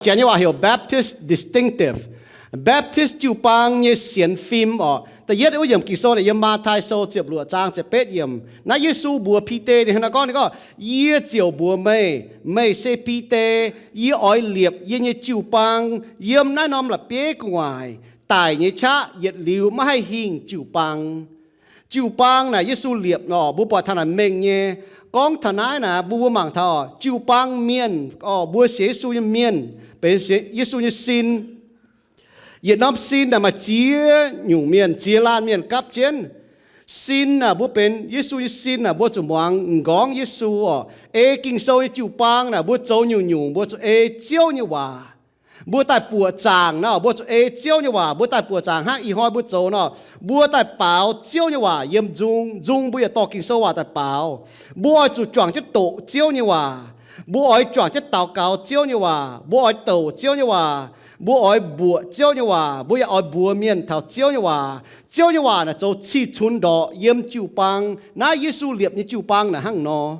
Janx nyei waac heuc Baptist distinctive. Baptist jiu-baang nyei sienx fim orqc. Da'yietv wuov yiemc Ging-Sou naaic yiem Matv^tai Sou ziepc luoqc zaang ziepc betv yiemc. Naaiv Yesu mbuox Bide ninh hnangv naaiv gorngv, ninh gorngv, Yie ziouc mbuox meih, meih se Bide. Yie oix liepc yie nyei jiu-baang yiem naaiv norm la'bieiv gu'nguaaic. Daic nyei qaqv yietc liuz maiv haih hingh jiu-baang. Jiu-baang naaic Yesu liepc nor, mbuo buatc taux naaic mengh nyei. Gorngv taux naaiv naaic, mbuo mbuo mangc taux jiu-baang mienh, orqc, mbuo sienx Yesu nyei mienh, benx sienx Yesu nyei sin. Yietc norm sin naaic maaih ziex nyungc mienh, ziex laanh mienh gapv jienv. Sin naaic mbuo benx Yesu nyei sin naaic, mbuo zuqc muangx m'nqorngv Yesu orqc. Ei Ging-Sou nyei jiu-baang naaic, mbuo zoux nyungc-nyungc mbuo zuqc ei Ziouv nyei waac. Mbuo daaih buoqc zaangc nor, mbuo zuqc ei Ziouv nyei waac. Mbuo daaih buoqc zaangc hnangv ih hnoi mbuo zoux nor, mbuo daaih baaux Ziouv nyei waac yiem nzung. Nzung mbuo yaac dorh Ging-Sou waac daaih baaux. Mbuo oix zuqc juangc jienv doqc Ziouv nyei waac. Mbuo oix juangc jienv daux gaux Ziouv nyei waac. Mbuo oix douc Ziouv nyei waac. Mbuo oix mbuoqc Ziouv nyei waac. Mbuo yaac oix mbuox mienh taux Ziouv nyei waac. Ziouv nyei waac naaic zoux cih cunx ndorqc yiem jiu-baang. Naaiv Yesu liepc nyei jiu-baang naaic hnangv nor.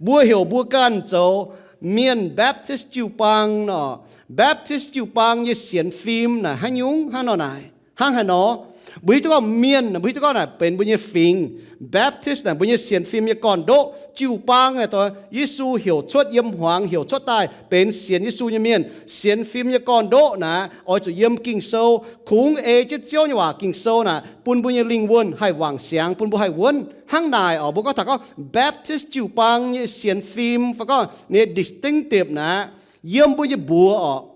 Mbuo heuc mbuo ganh zoux mienh Baptist jiu-baang nor. Baptist jiu-baang nyei sienx fim naaic haaix nyungc? Hnangv nor naaic, hnangv haaix nor? Mbuo hiuv duqv gorngv mienh, mbuo hiuv duqv gorngv naaic benx mbuo nyei fingx. Baptist naaic mbuo nyei sienx fim nyei gorn-ndoqv. Jiu-baang naaic, Yesu heuc cuotv yiem hmuangx, heuc cuotv daaih benx sienx Yesu nyei mienh. Sienx fim nyei gorn-ndoqv naaic oix zuqc yiem Ging-Sou. Kungx ei jienv Ziouv nyei waac, Ging-Sou naaic, bun mbuo nyei lingh wuonh haih wangc siangx, bun mbuo haih wuonv. Hnangv naaic orqc, mbuo gorngv taux gorngv Baptist jiu-baang nyei sienx fim fai gorngv ninh distinctive naaic, yiem mbuo nyei mbuox orqc.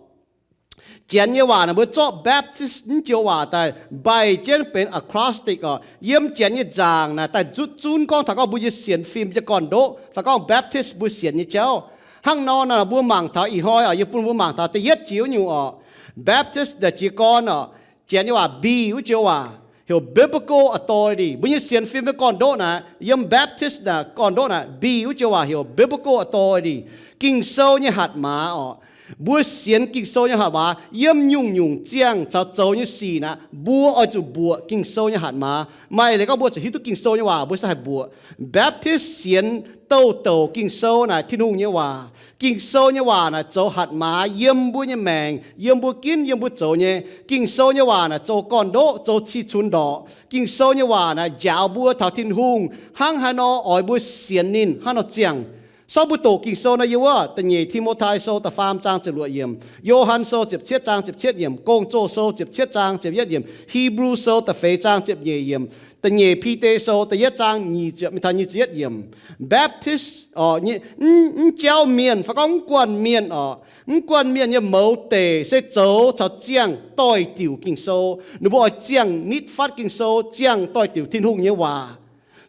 Janx nyei waac naaic mbuo zorqv Baptist mv joux waac daaih mbaih jienv benx acrostic orqc. Yiem janx nyei nzaangc naaic daaih nzutv zunv gorngv taux gorngv mbuo nyei sienx fim nyei gorn-ndoqv fai gorngv Baptist mbuo sienx nyei jauv. Hnangv nor naaic mbuo mangc taux ih hnoi orqc, yie bun mbuo mangc taux da'yietv jiex wuov nyungc orqc. Baptist naaic jiez gorn orqc, janx nyei waac B wuov joux waac heuc biblical authority. Mbuo nyei sienx fim nyei gorn-ndoqv naaic, yiem Baptist naaic gorn-ndoqv naaic, B wuov joux waac heuc biblical authority, Ging-Sou nyei hatc maaz orqc. Mbuo sienx Ging-Sou nyei hatc maaz yiem nyungc-nyungc ziangh caux zoux nyei sic naaic, mbuo oix zuqc mbuoqc Ging-Sou nyei hatc maaz. Maaih leiz gorngv mbuo zuqc hiuv duqv Ging-Sou nyei waac mbuo se haih mbuoqc. Baptist sienx douh douc Ging-Sou naaic Tin-Hungh nyei waac. Ging-Sou nyei waac naaic zoux hatc maaz yiem mbuo nyei maengc, yiem mbuo ginv, yiem mbuo zoux nyei. Ging-Sou nyei waac naaic zoux gorn-ndoqv, zoux cih cunx ndorqc. Ging-Sou nyei waac naaic njaaux mbuo taux Tin-Hungh hnangv haaix nor oix mbuo sienx ninh hnangv nor ziangh. Sortv mbuo doqc Ging-Sou nor, yiem wuov da'nyeic Ti^mo^tai Sou da'faam zaang ziepc luoqc yiemc, Yo^han Sou ziepc cietv zaang ziepc cietv yiemc, Gong-Zoh Sou ziepc cietv zaang ziepc yietv yiemc, Hipv^lu Sou da'feix zaang ziepc nyeic yiemc, da'nyeic Bide Sou da'yietv zaang nyic ziepc mingh taux nyic ziepc yietv yiemc. Baptist orqc, mv jauv mienh fai gorngv mv guanh mienh orqc, mv guanh mienh nyei mouz deic se zoux caux ziangh doix-diuc Ging-Sou. Ninh mbuo oix ziangh nitv fatv Ging-Sou, ziangh doix-diuc Tin-Hungh nyei waac.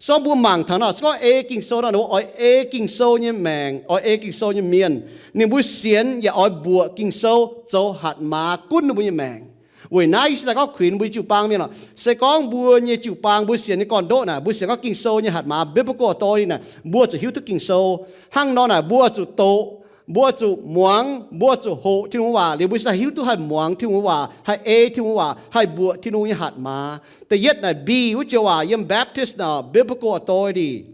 Sortv mbuo mangc taux nor, se gorngv ei Ging-Sou nor, ninh mbuo oix ei Ging-Sou nyei maengc, oix ei Ging-Sou nyei mienh. Ninh mbuo sienx yaac oix mbuoqc Ging-Sou zoux hatc maaz gunv ninh mbuo nyei maengc. Weic naaiv yie se daaih gorngv kuinx mbuo nyei jiu-baang mienh orqc, se gorngv mbuo nyei jiu-baang mbuo sienx nyei gorn-ndoqv naaic, mbuo sienx gorngv Ging-Sou nyei hatc maaz biblical authority naaic, mbuo zuqc hiuv duqv Ging-Sou. Hnangv nor naaic mbuo zuqc doqc, mbuo zuqc muangx, mbuo zuqc hoqc Tin-Hungh waac liuz, mbuo se daaih hiuv duqv haih muangx Tin-Hungh waac, haih ei Tin-Hungh waac, haih mbuoqc Tin-Hungh nyei hatc maaz. Da'yietv naaic B wuov joux waac yiem Baptist naaic biblical authority.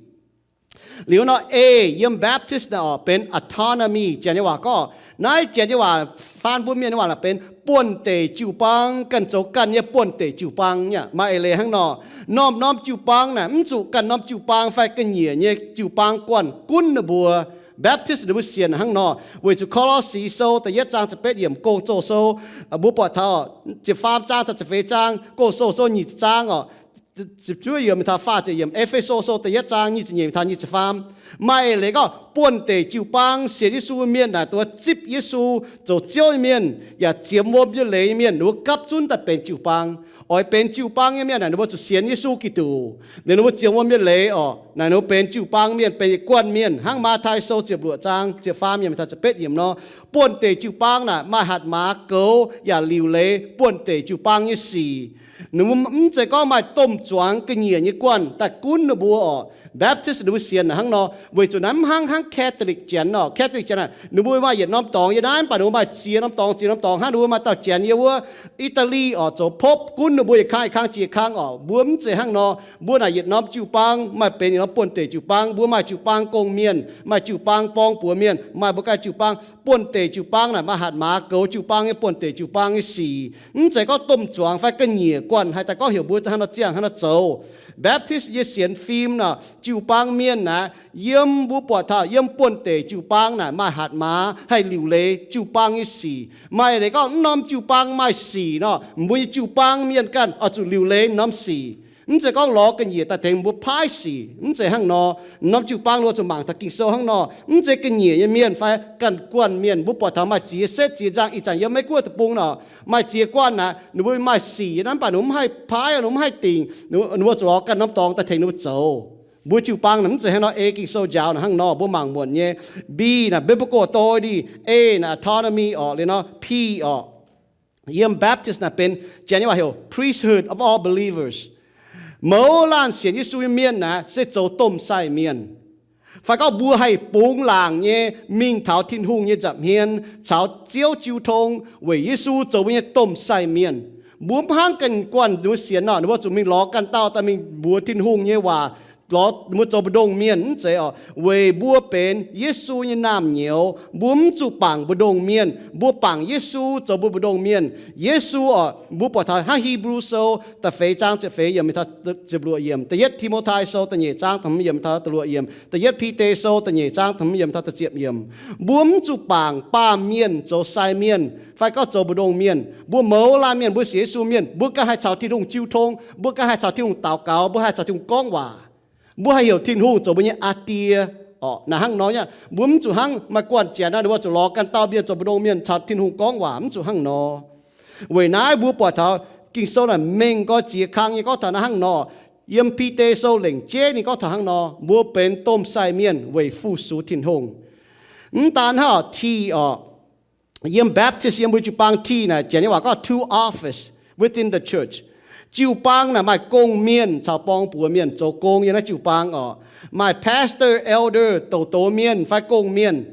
Liuz nor A yiem Baptist naaic orqc benx autonomy, janx nyei waac gorngv. Naaiv janx nyei waac faan mbuo mienh nyei waac naaic benx buonv-deic jiu-baang, ganh zoux ganh nyei buonv-deic jiu-baang nyei. Maaih eix leiz hnangv nor, norm-norm jiu-baang naaic mv zuqc ganh norm jiu-baang fai ga'nyiec nyei jiu-baang guanh gunv ninh mbuo. Baptist ninh mbuo sienx hnangv nor, weic zuqc Ko^lo^si Sou da'yietv zaang ziepc betv yiemc, Gong-Zoh Sou, mbuo buatc taux ziepc faam zaang taux ziepc feix zaang, Gong-Zoh Sou nyic ziepc zaang orqc, ziepc juov yiemc taux faah ziepc yiemc, E^fe^so Sou da'yietv zaang nyic ziepc nyeic taux nyic ziepc faam. Maaih eix leiz gorngv buonv-deic jiu-baang sienx Yesu mienh naaic, duqv zipv Yesu zoux Ziouv nyei mienh yaac ziemx wuom nyei leiz nyei mienh, ninh mbuo gapv zunv daaih benx jiu-baang. Oix benx jiu-baang nyei mienh naaic, ninh mbuo zuqc sienx Yesu Giduc, ninh mbuo ziemx wuom nyei leiz orqc, naaic ninh mbuo benx jiu-baang mienh, benx yietc guanh mienh. Hnangv Matv^tai Sou ziepc luoqc zaang ziepc faam yiemc taux ziepc betv yiemc nor, buonv-deic jiu-baang naaic maaih hatc maaz goux yaac liuc leiz buonv-deic jiu-baang nyei sic. Ninh mbuo mv zeiz gorngv maaih domh zuangx ga'nyiec nyei guanh daaih gunv ninh mbuo orqc. Baptist ninh mbuo sienx naaic hnangv nor, weic zuqc naaiv mv hnangv, hnangv Catholic janx orqc. Catholic janx naaic ninh mbuo maaih yietc norm dorngx yiem naaiv, mv baac ninh mbuo maaih ziex norm dorngx, ziex norm dorngx hnangv. Ninh mbuo maaih dauh janx yiem wuov Italy orqc, zoux pope gunv ninh mbuo yietc kang yietc kang jiex kang orqc. Mbuo mv zeiz hnangv nor. Mbuo naaic yietc norm jiu-baang, maaih benx yietc norm buonh deic jiu-baang. Mbuo maaih jiu-baang gong mienh, maaih jiu-baang borng buoz mienh, maaih mbuo ganh jiu-baang. Buonh deic jiu-baang naaic maaih hatc maaz goux jiu-baang nyei buonh deic jiu-baang nyei sic. Mv zeiz gorngv domh zuangx fai ga'nyiec guanh haih daaih gorngv heuc mbuo hnangv nor ziangh hnangv nor zoux. Baptist nyei sienx fim naaic, jiu-baang mienh naaic, yiem mbuo buatc taux yiem buonh deic jiu-baang naaic maaih hatc maaz haih liuc leiz jiu-baang nyei sic. Maaih leiz gorngv mv norm jiu-baang maaih sic nor, mbuo nyei jiu-baang mienh ganh oix zuqc liuc leiz norm sic. Mv zeiz gorngv lorz ga'nyiec daaih tengx mbuo paaiv sic. Mv zeiz hnangv nor. Norm jiu-baang ninh mbuo zuqc mangc taux Ging-Sou hnangv nor. Mv zeiz ga'nyiec nyei mienh fai ganh guanh mienh, mbuo buatc taux maaih ziex setv ziex nzangh. Ih zanc yiem Meiv Guoqv deic-bung nor, maaih ziex guanh naaic, ninh mbuo maaih sic nyei, mv baac ninh mbuo mv haih paaiv, ninh mbuo mv haih dingc, ninh mbuo zuqc lorz ganh norm dorngx daaih tengx ninh mbuo zoux. Mbuo jiu-baang naaic mv zeiz hnangv nor. A, Ging-Sou njaaux naaic hnangv nor, mbuo mangc muonc nyei. B naaic biblical authority, A naaic autonomy orqc, liuz nor P orqc. Yiem Baptist naaic benx Janx nyei waac heuc priesthood of all believers. Mouz laanh sienx Yesu nyei mienh naaic se zoux domh sai mienh. Fai gorngv mbuo haih bungx laangc nyei mingh taux Tin-Hungh nyei nza'hmien caux Ziouv jiu tong weic Yesu zoux mbuo nyei domh sai mienh. Mbuo mv hnangv ganh guanh ninh mbuo sienx nor, ninh mbuo zuqc mingh lorz ganh dauh daaih mingh mbuox Tin-Hungh nyei waac, lorz ninh mbuo zoux mbu'ndongx mienh. Mv zeiz orqc. Weic mbuo benx Yesu nyei naamh nyouz, mbuo mv zuqc bangc mbu'ndongx mienh, mbuo bangc Yesu zoux mbuo mbu'ndongx mienh. Yesu orqc, mbuo buatc taux hnangv Hipv^lu Sou da'feix zaang ziepc feix yiemc mingh taux ziepc luoqc yiemc, da'yietv Ti^mo^tai Sou da'nyeic zaang da'hmz yiemc taux da'luoqc yiemc, da'yietv Bide Sou da'nyeic zaang da'hmz yiemc taux da'ziepc yiemc. Mbuo mv zuqc bangc baamh mienh zoux sai mienh fai gorngv zoux mbu'ndongx mienh. Mbuo mouz laanh mienh, mbuo sienx Yesu mienh, mbuo ganh haih caux Tin-Hungh jiu tong, mbuo ganh haih caux Tin-Hungh daux gaux, mbuo haih caux Tin-Hungh gorngv waac. Mbuo haih heuc Tin-Hungh zoux mbuo nyei Aa Die orqc. Naaic hnangv nor nyei. Mbuo mv zuqc hnangv maaih guanh janx naaic, ninh mbuo zuqc lorz ganh dauh mienh zoux mbu'ndongx mienh caux Tin-Hungh gorngv waac. Mv zuqc hnangv nor. Weic naaiv mbuo buatc taux Ging-Sou naaic mengh nqoi ziex kang nyei gorngv taux naaiv hnangv nor. Yiem Bide Sou lengc jeiv ninh gorngv taux hnangv nor, mbuo benx domh sai mienh weic fu-sux Tin-Hungh. Mv daan hnangv orqc, T orqc. Yiem Baptist, yiem mbuo jiu-baang T naaic, Janx nyei waac gorngv two office within the church. Jiu-baang naaic maaih gong-mienh caux borng-buoz mienh zoux gong yiem naaiv jiu-baang orqc. Maaih pastor, elder, douc douz mienh fai gong-mienh,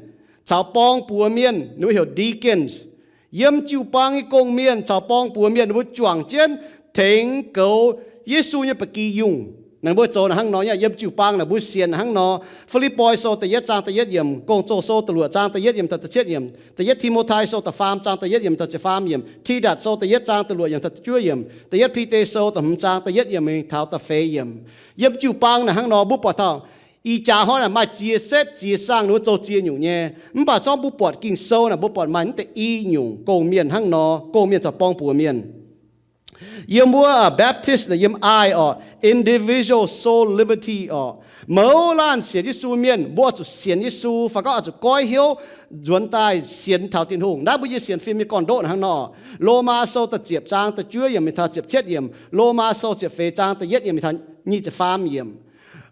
caux borng-buoz mienh, ninh mbuo heuc deacons. Yiem jiu-baang nyei gong-mienh caux borng-buoz mienh, ninh mbuo juangc jienv tengx goux Yesu nyei ba'gi yungh. Naaic mbuo zoux naaic hnangv nor nyei. Yiem jiu-baang naaic mbuo sienx naaic hnangv nor. Fi^lipv^poi Sou da'yietv zaang da'yietv yiemc, Gong-Zoh Sou da'luoqc zaang da'yietv yiemc taux da'cietv yiemc, da'yietv Ti^mo^tai Sou da'faam zaang da'yietv yiemc taux ziepc faam yiemc, Tidatc Sou da'yietv zaang da'luoqc yiemc taux da'juov yiemc, da'yietv Bide Sou da'hmz zaang da'yietv yiemc mingh taux da'feix yiemc. Yiem jiu-baang naaic hnangv nor, mbuo buatc taux ih jaax hnoi naaic maaih ziex setv ziex saang ninh mbuo zoux ziex nyungc nyei. Mv baac zorngv mbuo buatc Ging-Sou naaic, mbuo buatc maaih naaiv deix i nyungc gong-mienh hnangv nor, gong-mienh caux borng-buoz mienh. Yiem wuov Baptist naaic, yiem I orqc, individual soul liberty orqc. Mouz laanh sienx Yesu mienh, mbuo oix zuqc sienx Yesu fai gorngv oix zuqc goiv hnyouv nzuonx daaih sienx taux Tin-Hungh. Naaiv mbuo nyei sienx fim nyei gorn-ndoqv naaic hnangv nor. Lomaa Sou da'ziepc zaang da'juov yiemc mingh taux ziepc cietv yiemc, Lomaa Sou ziepc feix zaang da'yietv yiemc mingh taux nyic ziepc faam yiemc.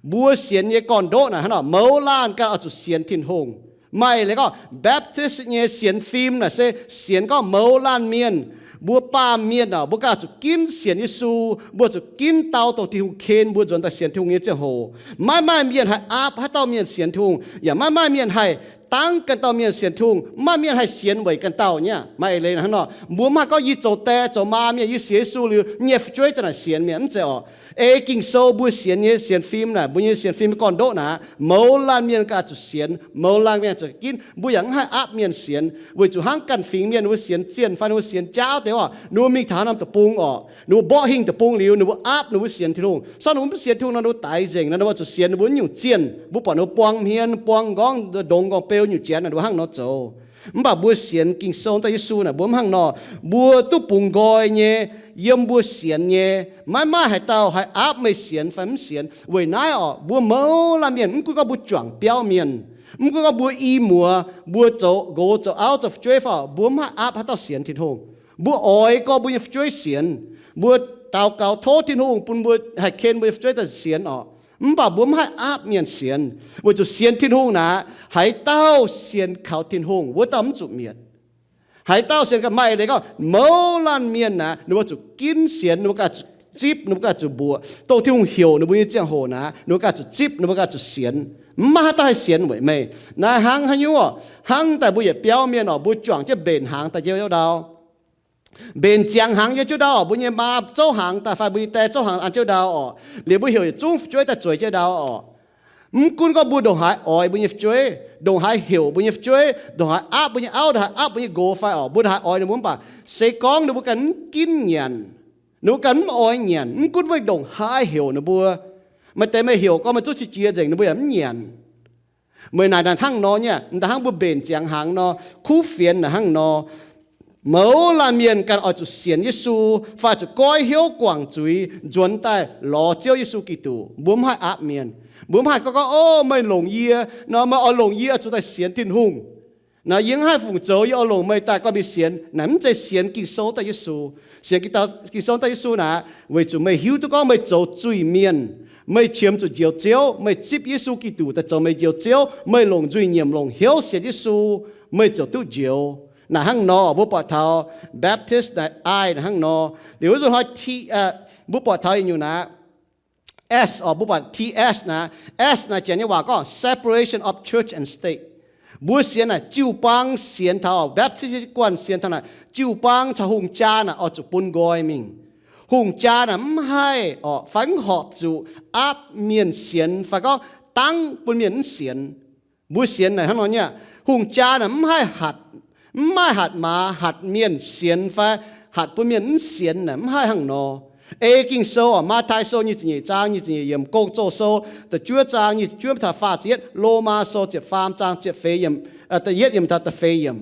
Mbuo sienx nyei gorn-ndoqv naaic hnangv nor, mouz laanh ganh oix zuqc sienx Tin-Hungh. Maaih leiz gorngv Baptist nyei sienx fim naaic se sienx gorngv mouz laanh mienh, mbuo baamh mienh orqc, mbuo ganh zuqc ginv sienx Yesu, mbuo zuqc ginv dau dongh Tin-Hungh ken mbuo nzuonx daaih sienx Tin-Hungh nyei ziangh hoc. Maiv maaih mienh haih aapv haaix dauh mienh sienx Tin-Hungh, yaac maiv maaih mienh haih dangv ganh dauh mienh sienx Tin-Hungh. Maiv maaih mienh haih sienx weic ganh dauh nyei aqv. Maaih eix leiz hnangv nor, mbuo mv haih gorngv yie zoux die zoux maa mienh, yie sienx Yesu liuz nyei fu'jueiv za'naaic sienx mienh, mv zeiz orqc. Ei Ging-Sou mbuo sienx nyei sienx fim naaic, mbuo nyei sienx fim gorn-ndoqv naaic, mouz laanh mienh ganh zuqc sienx, mouz laanh mienh zuqc ginv. Mbuo yaac mv haih aapv mienh sienx, weic zuqc hnangv ganh fingx mienh ninh mbuo sienx zienh fai ninh mbuo sienx jaauv deix orqc, ninh mbuo mingh taux haaix norm deic-bung orqc, ninh mbuo mborqv hingh deic-bung liuz, ninh mbuo aapv ninh mbuo sienx Tin-Hungh. Sortv ninh mbuo mv sienx Tin-Hungh nor, ninh mbuo daix nzengc nor, ninh mbuo zuqc sienx ninh mbuo nyungc zienh. Mbuo buatc ninh mbuo buang hmien, buang nqorngv, ndongx nqorngv beu nyungc janx naaic, ninh mbuo hnangv nor zoux. Mv baac mbuo sienx Ging-Sou daaih Yesu naaic, mbuo mv hnangv nor. Mbuo duqv bungx nqoi nyei, yiem mbuo sienx nyei. Maiv maaih haaix dauh haih aapv meih sienx fai mv sienx. Weic naaiv orqc, mbuo mouz laanh mienh, mv gunv gorngv mbuo juangc biauv mienh, mv gunv gorngv mbuo i muoz, mbuo zoux nqox zoux auv zoux fu'jueiv fai orqc, mbuo mv haih aapv haaix dauh sienx Tin-Hungh. Mbuo oix gorngv mbuo nyei fu'jueiv sienx. Mbuo daux gaux tov Tin-Hungh bun mbuo haih ken mbuo nyei fu'jueiv daaih sienx orqc. Mv baac mbuo mv haih aapv mienh sienx, weic zuqc sienx Tin-Hungh naaic, haaix dauh sienx kaux Tin-Hungh, wuov dauh mv zuqc mietc. Haaix dauh sienx ganh, maaih leiz gorngv mouz laanh mienh naaic, ninh mbuo zuqc ginv sienx, ninh mbuo ganh zuqc zipv, ninh mbuo ganh zuqc mbuoqc. Dongh Tin-Hungh heuc ninh mbuo nyei ziangh hoc naaic, ninh mbuo ganh zuqc zipv, ninh mbuo ganh zuqc sienx. Mv maaih haaix dauh haih sienx weic meih. Naaiv hnangv haaix nyungc orqc? Hnangv daaih mbuo yietc biauv mienh orqc, mbuo juangc jienv mbenc hnaangx daaih jienv ndau, mbenc ziangx hnaangx yiem jienv ndau orqc, mbuo nyei maa zouv hnaangx daaih fai mbuo nyei die zouv hnaangx an jienv ndau orqc, liuz mbuo heuc yietc zungv fu'jueiv daaih zueiz jienv ndau orqc. Mv gunv gorngv mbuo ndongc haaix oix mbuo nyei fu'jueiv, ndongc haaix heuc mbuo nyei fu'jueiv, ndongc haaix aapv mbuo nyei auv, ndongc haaix aapv mbuo nyei nqox fai orqc, mbuo ndongc haaix oix ninh mbuo, mv baac se gorngv ninh mbuo ganh mv ginv nyanc, ninh mbuo ganh mv oix nyanc, mv gunv meih ndongc haaix heuc ninh mbuo, maaih deix meih heuc gorngv meih zungv qiex jiez nzengc, ninh mbuo yaac mv nyanc. Meih naaic naaic hnangv nor nyei, m'daaih hnangv mbuo mbenc ziangx hnaangx nor, kuv fienx naaic hnangv nor. Mouz laanh mienh ganh oix zuqc sienx Yesu, fai zuqc goiv hnyouv guangc zuiz nzuonx daaih lorz Ziouv Yesu Giduc. Mbuo mv haih aapv mienh. Mbuo mv haih gorngv, gorngv, O, meih longc yie nor, meih oix longc yie oix zuqc daaih sienx Tin-Hungh. Naaiv yie mv haih fungc zoux, yie oix longc meih daaih gorngv mingh sienx. Naaiv mv zeiz sienx Ging-Sou daaih Yesu. Sienx Ging-Sou daaih Yesu naaic, weic zuqc meih hiuv duqv gorngv meih zoux zuiz-mienh, meih qiemx zuqc Njoux Ziouv, meih zipv Yesu Giduc daaih zoux meih Njoux Ziouv, meih longc nzuih nyiemc longc hnyouv sienx Yesu, meih ziouc duqv njoux. Naaic hnangv nor, mbuo buatc taux Baptist naaic, I naaic hnangv nor. Liuz wuov nzunc hnoi, mbuo buatc taux yietc nyungc naaic, S orqc, mbuo buatc T S naaic. S naaic Janx nyei waac gorngv separation of church and state. Mbuo sienx naaic jiu-baang sienx taux, Baptist guanh sienx taux naaic jiu-baang caux hungh jaa naaic oix zuqc bun nqoi mingh. Hungh jaa naaic mv haih orqc, fai mv horpc zuqc aapv mienh sienx fai gorngv dangv bun mienh mv sienx. Mbuo sienx naaic hnangv nor nyei aqv. Hungh jaa naaic mv haih hatc, mv maaih hatc maaz hatc mienh sienx fai hatc bun mienh mv sienx naaic mv haih hnangv nor. Ei Ging-Sou orqc, Matv^taai Sou nyic ziepc nyeic zaang nyic ziepc nyeic yiemc, Gong-Zoh Sou da'juov zaang nyic ziepc juov mingh taux faah ziepc yietv, Lomaa Sou ziepc faam zaang ziepc feix yiemc, da'yietv yiemc taux da'feix yiemc.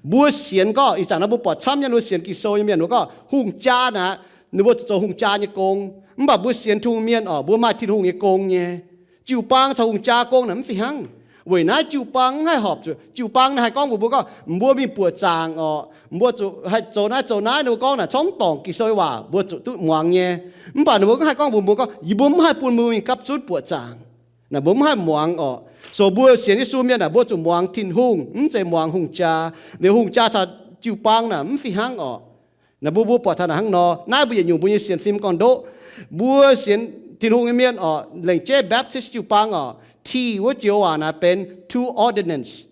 Mbuo sienx gorngv, ih zanc naaiv mbuo buatc camv nyei mbuo sienx Ging-Sou nyei mienh mbuo gorngv hungh jaa naaic, ninh mbuo zuqc zoux hungh jaa nyei gong. Mv baac mbuo sienx Tin-Hungh mienh orqc, mbuo maaih Tin-Hungh nyei gong nyei. Jiu-baang caux hungh jaa gong naaic mv fih hnangv. Weic naaiv jiu-baang mv haih horpc zuqc, jiu-baang naaiv haih gorngv mbuox mbuo gorngv, mbuo mingh buoqc zaangc orqc, mbuo zuqc haih zoux naaiv zoux naaiv, ninh mbuo gorngv naaic corc mv dorngc Ging-Sou nyei waac, mbuo zuqc duqv muangx nyei. Mv baac ninh mbuo mv haih gorngv mbuox mbuo gorngv, yie mbuo mv haih bun mbuo mingh gapv zunv buoqc zaangc. Naaic mbuo mv haih muangx orqc. So mbuo sienx Yesu mienh naaic, mbuo zuqc muangx Tin-Hungh, mv zeiz muangx hungh jaa. Liuz hungh jaa caux jiu-baang naaic mv fih hnangv orqc. Naaic mbuo, mbuo buatc taux naaic hnangv nor. Naaiv mbuo yietc nyungc mbuo nyei sienx fim gorn-ndoqv. Mbuo sienx Tin-Hungh nyei mienh orqc, lengc jeiv Baptist jiu-baang orqc, T wuov joux waac naaic benx to ordinance.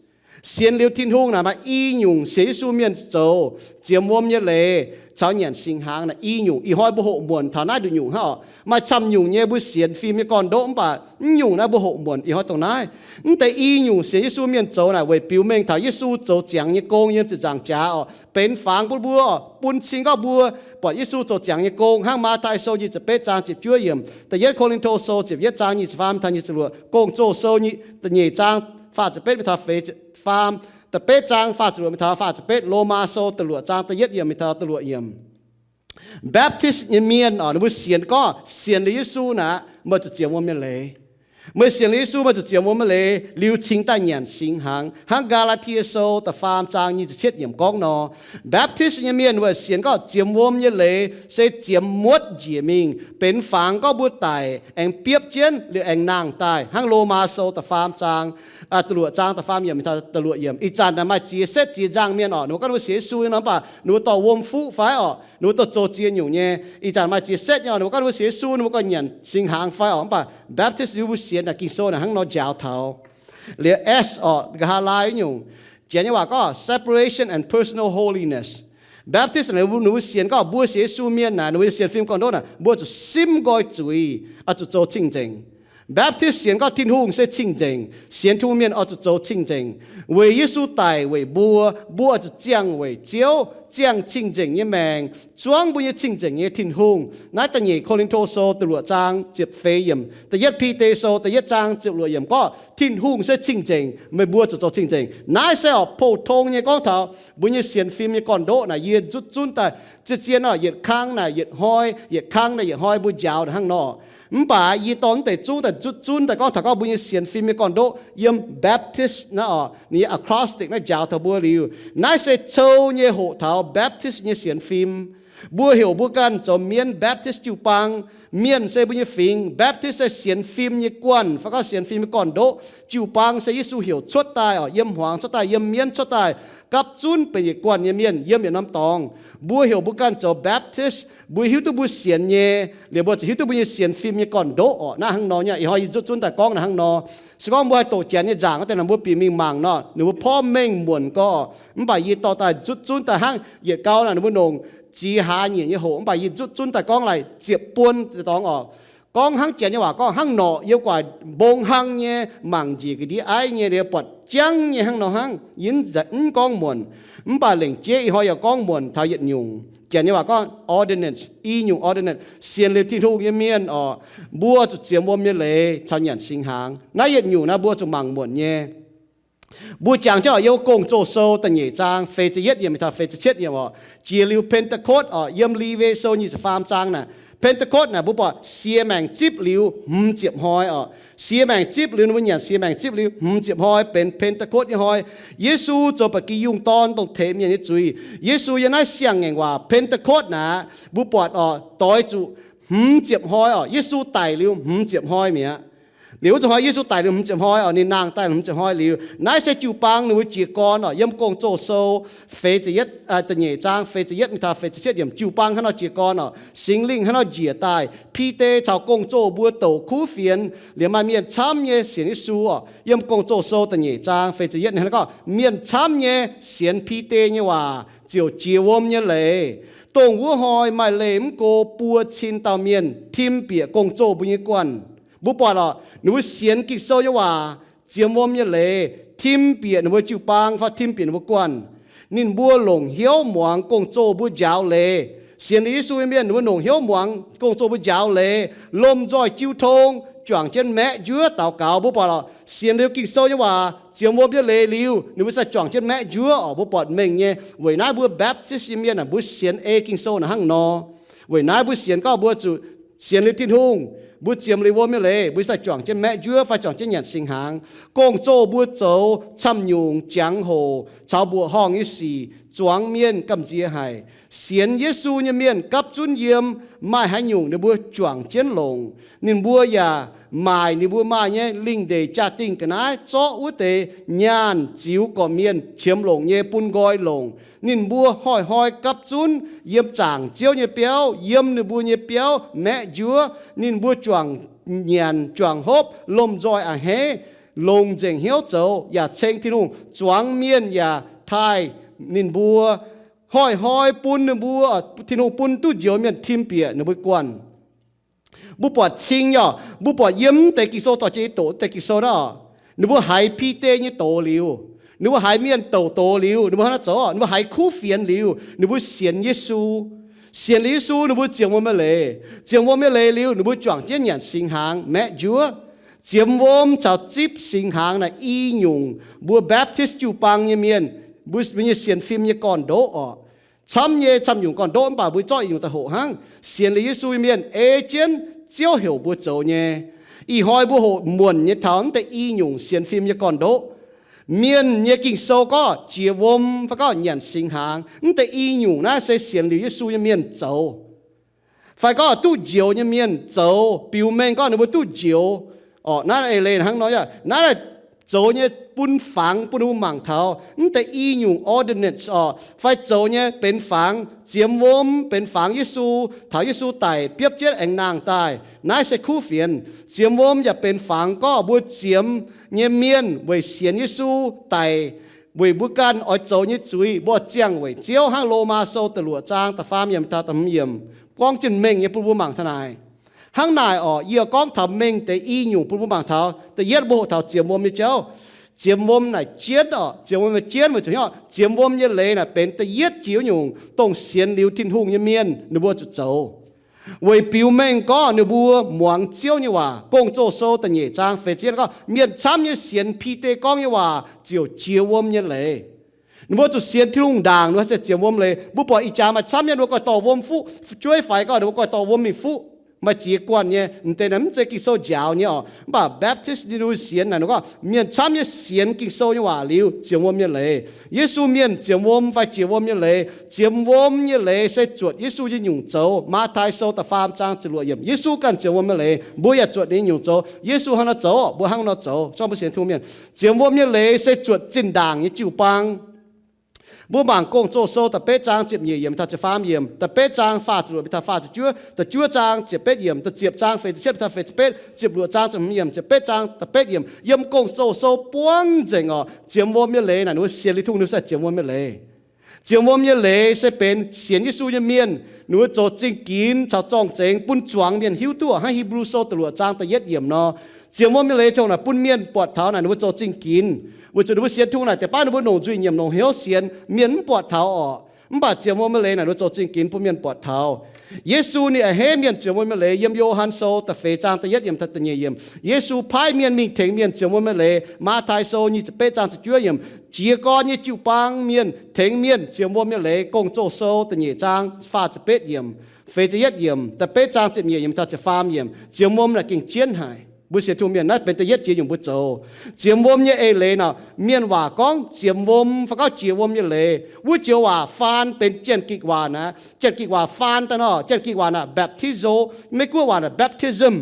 Sienx liuz Tin-Hungh naaic maaih i nyungc sienx Yesu mienh zoux ziemx wuom nyei leiz caux nyanc singx hnaangx naaic i nyungc. Ih hnoi mbuo hoqc muonc taux naaiv nduqc nyungc hnangv orqc. Maaih camv nyungc nyei mbuo sienx fim nyei gorn-ndoqv, mv baac mv nyungc naaiv mbuo hoqc muonc ih hnoi dongh naaiv. Mv deix i nyungc sienx Yesu mienh zoux naaic weic biux mengh taux Yesu zoux ziangx nyei gong yiem ziepc nzaangc jaax orqc, benx fangx bun mbuo, bun cing gorngv mbuo buatc Yesu zoux ziangx nyei gong hnangv Matv^taai Sou nyic ziepc betv zaang ziepc juov yiemc, da'yietv Ko^lin^to Sou ziepc yietv zaang nyic ziepc faam taux nyic ziepc luoqc, Gong-Zoh Sou da'nyeic zaang faah ziepc betv mingh taux feix ziepc faam, da'betv zaang faah ziepc luoqc mingh taux faah ziepc betv, Lomaa Sou da'luoqc zaang da'yietv yiemc mingh taux da'luoqc yiemc. Baptist nyei mienh orqc, ninh mbuo sienx gorngv sienx liuz Yesu naaic, meih zuqc ziemx wuom nyei leiz. Meih sienx liuz Yesu, meih zuqc ziemx wuom nyei leiz liuz cingx daaih nyanc singx hnaangx, hnangv Gaa^laa^tie Sou da'faam zaang nyic ziepc cietv yiemc gorngv nor. Baptist nyei mienh weic sienx gorngv ziemx wuom nyei leiz se ziemx muotv njiec mingh, benx fangx gorngv mbuo daic aengx biopv jienv liuz aengx nangh daaih, hnangv Lomaa Sou da'faam zaang, da'luoqc zaang da'faam yiemc mingh taux da'luoqc yiemc. Ih zanc naaic maaih ziex setv ziex nzangh mienh orqc, ninh mbuo gorngv ninh mbuo sienx Yesu nyei nor, mv baac ninh mbuo dorh wuom fuqv fai orqc, ninh mbuo dorh zoux ziex nyungc nyei. Ih zanc maaih ziex setv nyei orqc, ninh mbuo gorngv ninh mbuo sienx Yesu, ninh mbuo gorngv nyanc singx hnaangx fai orqc, mv baac Baptist ninh mbuo sienx naaic Ging-Sou naaic hnangv nor njaaux taux. Liuz S orqc, nqa'haav laai nyungc, Janx nyei waac gorngv separation and personal holiness. Baptist naaic ninh mbuo sienx gorngv mbuo sienx Yesu mienh naaic, ninh mbuo sienx fim gorn-ndoqv naaic, mbuo zuqc simv nqoi zuiz, oix zuqc zoux cing-nzengc. Baptist sienx gorngv Tin-Hungh se cing-nzengc, sienx Tin-Hungh mienh oix zuqc zoux cing-nzengc. Weic Yesu daic weic mbuo, mbuo oix zuqc ziangh weic Ziouv, ziangh cing-nzengc nyei maengc, zuangv mbuo nyei cing-nzengc nyei Tin-Hungh. Naaiv da'nyeic Ko^lin^to Sou da'luoqc zaang ziepc feix yiemc, da'yietv Bide Sou da'yietv zaang ziepc luoqc yiemc gorngv Tin-Hungh se cing-nzengc, meih mbuo zuqc zoux cing-nzengc. Naaiv se orqc pou-tong nyei gorngv taux mbuo nyei sienx fim nyei gorn-ndoqv naaic, yie nzutv zunv daaih zien-zien orqc, yietc kang naaic yietc hnoi, yietc kang naaic yietc hnoi mbuo njaaux naaic hnangv nor. Mv baac yie dorh mv deix zungv daaih nzutv zunv daaih gorngv taux gorngv mbuo nyei sienx fim nyei gorn-ndoqv yiem Baptist naaiv orqc, ninh nyei acrostic naaiv njaaux taux mbuo liuz, naaiv se cou nyei hoqc taux Baptist nyei sienx fim. Mbuo heuc mbuo ganh zoux mienh Baptist jiu-baang. Mienh se mbuo nyei fingx. Baptist se sienx fim nyei guanh, fai gorngv sienx fim nyei gorn-ndoqv. Jiu-baang se Yesu heuc cuotv daaih oc, yiem hmuangx cuotv daaih, yiem mienv cuotv daaih, gapv zunv benx yietc guanh nyei mienh yiem yietc norm dorngx. Mbuo heuc mbuo ganh zoux Baptist, mbuo hiuv duqv mbuo sienx nyei, liuz mbuo ziouc hiuv duqv mbuo nyei sienx fim nyei gorn-ndoqv oc. Naaiv hnangv nor nyei, ih hnoi yie nzutv zunv daaih gorngv naaiv hnangv nor. Se gorngv mbuo haih doqc Janx nyei nzaangc wuov deix nor, mbuo bieqc mingh mangc nor, ninh mbuo porv mengh muonc gorx. Mv baac yie dorh daaih nzutv zunv daaih hnangv yietc gau naaic, ninh mbuo longc ziex hlaax nyeic nyei hoqc, mv baac yie nzutv zunv daaih gorngv laaic ziepc buon deix dorngx oc. Gorngv hnangv Janx nyei waac gorngv hnangv norqc yiem gu'nguaaic mbong hlang nyei, mangc njiec ga'ndiev aiv nyei, liuz buatc jangv nyei hnangv nor hnangv. Yie mv gorngv muonc, mv baac lengc jeiv ih hnoi yaac gorngv muonc taux yietc nyungc. Janx nyei waac gorngv ordinance, i nyungc ordinance, sienx liuz Tin-Hungh nyei mienh oc. Mbuo zuqc ziemx wuom nyei leiz caux nyanc singx hnaangx. Naaiv yietc nyungc naaiv mbuo zuqc mangc muonc nyei. Mbuo jangx jienv oc, yiem Gong-Zoh Sou da'nyeic zaang feix ziepc yietv yiemc mingh taux feix ziepc cietv yiemc oc, jiex liuz Pentecost oc, yiem Lewi Sou nyic ziepc faam zaang naaic. Pentecost naaic mbuo buatc sie maengc zipv liuz hmz ziepc hnoi oc. Sie maengc zipv liuz, ninh mbuo nyanc sie maengc zipv liuz hmz ziepc hnoi benx Pentecost nyei hnoi. Yesu zoux ba'gi yungh dorn dongh teix mienh nyei zuiz. Yesu yiem naaiv siang-ngaengc waac Pentecost naaic, mbuo buatc oc, doix zuqc hmz ziepc hnoi oc. Yesu daic liuz hmz ziepc hnoi mi'aqv. Liuz wuov zanc hnoi Yesu daic liuz hmz ziepc hnoi oc, ninh nangh daaih hmz ziepc hnoi liuz. Naaiv se jiu-baang ninh mbuo jiez gorn oc, yiem Gong-Zoh Sou feix ziepc yietv, da'nyeic zaang feix ziepc yietv mingh taux feix ziepc cietv yiemc, jiu-baang hnangv nor jiez gorn oc. Singx Lingh hnangv nor njiec daaih. Bide caux gong-zoh mbuo douc kuv fienx, liuz maaih mienh camv nyei sienx Yesu oc. Yiem Gong-Zoh Sou da'nyeic zaang feix ziepc yietv ninh hnangv nor gorngv, mienh camv nyei sienx Bide nyei waac ziouc jiex wuom nyei leiz. Dongh wuov hnoi maaih leih mv go buo cin dauh mienh tim bieqc gong-zoh mbuo nyei guanh. Mbuo buatc oc, ninh mbuo sienx Ging-Sou nyei waac, ziemx wuom nyei leiz, tim bieqc ninh mbuo jiu-baang fai tim bieqc ninh mbuo guanh. Ninh mbuo longc hnyouv muangx gong-zoh mbuo njaaux leiz. Sienx liuz Yesu nyei mienh ninh mbuo longc hnyouv muangx gong-zoh mbuo njaaux leiz, lomh nzoih jiu tong, juangc jienv maeqv njuov daux gaux. Mbuo buatc oc, sienx liuz Ging-Sou nyei waac, ziemx wuom nyei leiz liuz, ninh mbuo sai juangc jienv maeqv njuov oc. Mbuo buatc mengh nyei. Weic naaiv mbuo Baptist nyei mienh aah, mbuo sienx ei Ging-Sou naaic hnangv nor. Weic naaiv mbuo sienx gorngv mbuo zuqc sienx liuz Tin-Hungh, mbuo ziemx liuz wuom nyei leiz, mbuo sai juangc jienv maeqv njuov fai juangc jienv nyanc singx hnaangx. Gong-zoh mbuo zoux camv-nyungc, jangx-hoc caux mbuoqc horngh nyei sic zuangx mienh gamh nziex haic. Sienx Yesu nyei mienh gapv zunv yiem maaih haaix nyungc ninh mbuo juangc jienv longc. Ninh mbuo yaac maaic ninh mbuo maaih nyei lingh ndeic jaa-dingh ga'naaiv zorqv wuov deix nyaanh ziux gorqv-mienh qiemx longc nyei bun nqoi longc. Ninh mbuo hnoi-hnoi gapv zunv yiem zaangc Ziouv nyei biauv, yiem ninh mbuo nyei biauv maeqv njuov. Ninh mbuo juangc nyanc juangc hopv, lomh nzoih a'hneiv, longc nzengc hnyouv zoux, yaac ceng Tin-Hungh. Zuangx mienh yaac taaih ninh mbuo, hnoi-hnoi bun ninh mbuo, Tin-Hungh bun duqv njoux mienh tim bieqc ninh mbuo guanh. Mbuo buatc cing nyei oc, mbuo buatc yiem deix Ging-Sou dorh jienv doqc deix Ging-Sou naaiv oc, ninh mbuo haiz Bide nyei doz liuz, ninh mbuo haiz mienh douc doz liuz, ninh mbuo hnangv naaiv zoux, ninh mbuo haiz kuv fienx liuz, ninh mbuo sienx Yesu. Sienx liuz Yesu, ninh mbuo ziemx wuom nyei leiz. Ziemx wuom nyei leiz liuz, ninh mbuo juangc jienv nyanc singx hnaangx, maeqv njuov. Ziemx wuom caux zipv singx hnaangx naaic i nyungc mbuo Baptist jiu-baang nyei mienh, mbuo, mbuo nyei sienx fim nyei gorn-ndoqv oc. Camv nyei camv-nyungc gorn-ndoqv, mv baac mbuo zorqv i nyungc daaih hoqc hnangv. Sienx liuz Yesu nyei mienh ei jienv Ziouv heuc mbuo zoux nyei. Ih hnoi mbuo hoqc muonc nyei taux mv deix i nyungc sienx fim nyei gorn-ndoqv. Mienh nyei Ging-Sou gorngv jiex wuom fai gorngv nyanc singx hnaangx, mv deix i nyungc naaiv se sienx liuz Yesu nyei mienh zoux. Fai gorngv duqv njoux nyei mienh zoux, biux mengh gorngv ninh mbuo duqv njoux. Orqc, naaiv eix leiz hnangv nor, naaiv zoux nyei bun fangx bun ninh mbuo mangc taux mv deix i nyungc ordinance orqc, fai zoux nyei benx fangx, ziemx wuom benx fangx Yesu, taux Yesu daic biopv jienv aengx nangh daaih. Naaiv se kuv fienx. Ziemx wuom yaac benx fangx gorngv mbuo ziemx nyei mienh weic sienx Yesu daic, weic mbuo ganh oix zoux nyei zuiz, mbuo ziangh weic Ziouv hnangv Lomaa Sou da'luoqc zaang da'faam yiemc taux da'hmz yiemc gorngv jienv mengh nyei bun mbuo mangc taux naaic. Hnangv naaic orqc, yie gorngv taux mengh deix i nyungc bun mbuo mangc taux. Da'yietv mbuo hoqc taux ziemx wuom nyei jauv. Ziemx wuom naaic jienv orqc, ziemx wuom nyei jienv weic zuqc hnyouv ziemx wuom nyei leiz naaic benx da'yietv jiex nyungc dongh sienx liuz Tin-Hungh nyei mienh ninh mbuo zuqc zoux. Weic biux mengh gorngv ninh mbuo muangx Ziouv nyei waac. Gong-Zoh Sou da'nyeic zaang feix ziepc yietv gorngv, mienh camv nyei sienx Bide gorngv nyei waac ziouc jiex wuom nyei leiz. Ninh mbuo zuqc sienx Tin-Hungh ndaangc, ninh mbuo se ziemx wuom leiz. Mbuo buatc ih jaax maaih camv nyei ninh mbuo goiv dorh wuom fuqv jueiv faix gorngv ninh mbuo goiv dorh wuom mingh fuqv. fai ziex guanh nyei. M'deix naaic mv zeiz Ging-Sou njaaux nyei oc. Mv baac Baptist ninh mbuo sienx naaic, ninh gorngv mienh camv nyei sienx Ging-Sou nyei waac liuz zienx wuom nyei leiz. Yesu mienh zienx wuom fai jiex wuom nyei leiz. Zienx wuom nyei leiz se zuotc Yesu nyei nyungc zoux. Matv^tai Sou da'faam zaang ziepc luoqc yiemc, Yesu ganh zienx wuom nyei leiz, mbuo yaac zuotc ninh nyungc zoux. Yesu hnangv nor zoux, mbuo hnangv nor zoux. Zorqv mbuo sienx tungh mienh, zienx wuom nyei leiz se zuotc zinh ndaangc nyei jiu-baang. Mbuo mangc Gong-Zoh Sou da'betv zaang ziepc nyeic yiemc taux ziepc faam yiemc, da'betv zaang faah ziepc luoqc taux faah ziepc juov, da'juov zaang ziepc betv yiemc, da'ziepc zaang feix ziepc cietv taux feix ziepc betv, ziepc luoqc zaang ziepc hmz yiemc, ziepc betv zaang da'betv yiemc. Yiem Gong-Zoh Sou buangv nzengc oc, zienx wuom nyei leiz naaic ninh mbuo sienx liuz tungh ninh mbuo sienx wuom nyei leiz. Zienx wuom nyei leiz se benx sienx Yesu nyei mienh, ninh mbuo zoux zingh ginx caux zorng-zengx bun zuangx mienh hiuv duqv, hnangv Hipv^lu Sou da'luoqc zaang da'yietv yiemc nor. Zienx wuom nyei leiz ziouc naaic bun mienh buatc taux naaic ninh mbuo zoux zingh ginx. Weic zuqc ninh mbuo sienx tungh naaic deix baav ninh mbuo longc nzuih nyiemc longc hnyouv sienx, mienh mv buatc taux orqc. Mv baac zienx wuom nyei leiz naaic ninh mbuo zoux zingh ginx bun mienh buatc taux. Yesu ninh a'hneiv mienh zienx wuom nyei leiz yiem Yo^han Sou da'feix zaang da'yietv yiemc taux da'nyeic yiemc. Yesu paaiv mienh mingh tengx mienh zienx wuom nyei leiz. Matv^tai Sou nyic ziepc betv zaang ziepc juov yiemc, jiez gorn nyei jiu-baang mienh tengx mienh zienx wuom nyei leiz. Gong-Zoh Sou da'nyeic zaang faah ziepc betv yiemc, feix ziepc yietv yiemc, da'betv zaang ziepc nyeic yiemc taux ziepc faam yiemc. Zienx wuom naaic gengh jienv haic. Mbuo sienx tungh mienh naaiv benx da'yietv jiex nyungc mbuo zoux. Zienx wuom nyei eix leiz naaic, mienh waac gorngv zienx wuom fai gorngv jiex wuom nyei leiz. Wuov joux waac faan benx Janx-Gikc waac naaic. Janx-Gikc waac faan daaih nor, Janx-Gikc waac naaic baptizo, Meiv-Guoqv waac naaic baptism.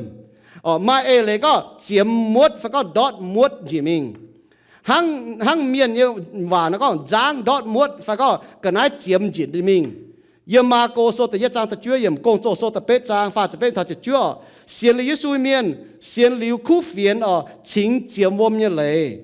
Orqc, maaih eix leiz gorngv ziemx muotv fai gorngv ndortv muotv njiec mingh. Hnangv, hnangv mienh nyei waac naaic gorngv nzangv ndortv muotv fai gorngv ga'naaiv ziemx njiec mingh. Yiem Maako Sou da'yietv zaang da'juov yiemc, Gong-Zoh Sou da'betv zaang faah ziepc betv taux ziepc juov, sienx liuz Yesu mienh, sienx liuz kuv fienx orqc, cingx ziemx wuom nyei leiz.